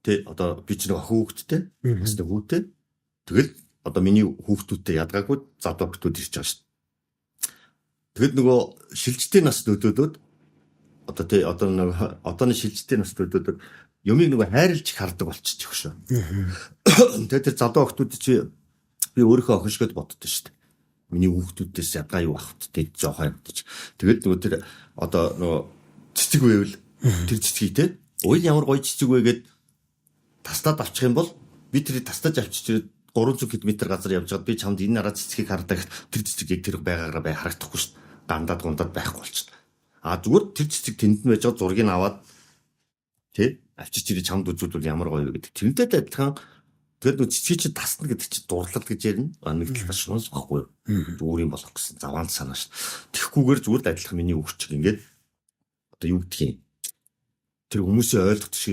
Тэ, одоо би ч нэг охин хүүхэдтэй, бас нэг хүүтэй. Тэгэл одоо миний хүүхдүүдтэй ядгаагүй залуу хүүхдүүд ирж байгаа шүү дээ. Тэгэд нөгөө шилжтийн нас нөдөөдөд одоо, тий, одоо нөгөө одооны шилжтийн нас нөдөөдөд юмыг нөгөө хайрлж их хардаг болчих шүү. Тэгээд тэр залуу охтууд чи би өөрийнхөө охин шигэд боддоо шүү дээ. Миний хүүхдүүдээс ядгаа юу авах вэ? Жохон юм гэж. Тэгэл нөгөө тэр одоо нөгөө цэцэг байвал тэр цэцгийг, те, уйл ямар гоё цэцэг вэ гэд тастаад авчих юм бол би тэрийг тастаж авчиж ирээд 300 км газар явж байгаад би чамд энэ араа цэцгийг хардаа гэхэд тэр цэцэг яг тэр байгаагаараа бай харагдахгүй шүү дээ. Гандаад гундаад байхгүй болчихно. А зүгээр тэр цэцэг тэнд нь байж байгаа зургийг аваад, тий, авчиж ирээ чамд үзүүлвэл ямар гоё вэ гэдэг. Тэрнтэй л адилхан тэр нөө цэцгийг чи тасна гэдэг чи дурлал гэж ярина. А нэг талаас шунас байхгүй юу? Зүгээр юм болох гэсэн заваан санаа шүү. Тэгэхгүйгээр зүгээр л адилхан миний өгч ингээд одоо юу гэдгийг тэр хүмүүсийн ойлгох шиг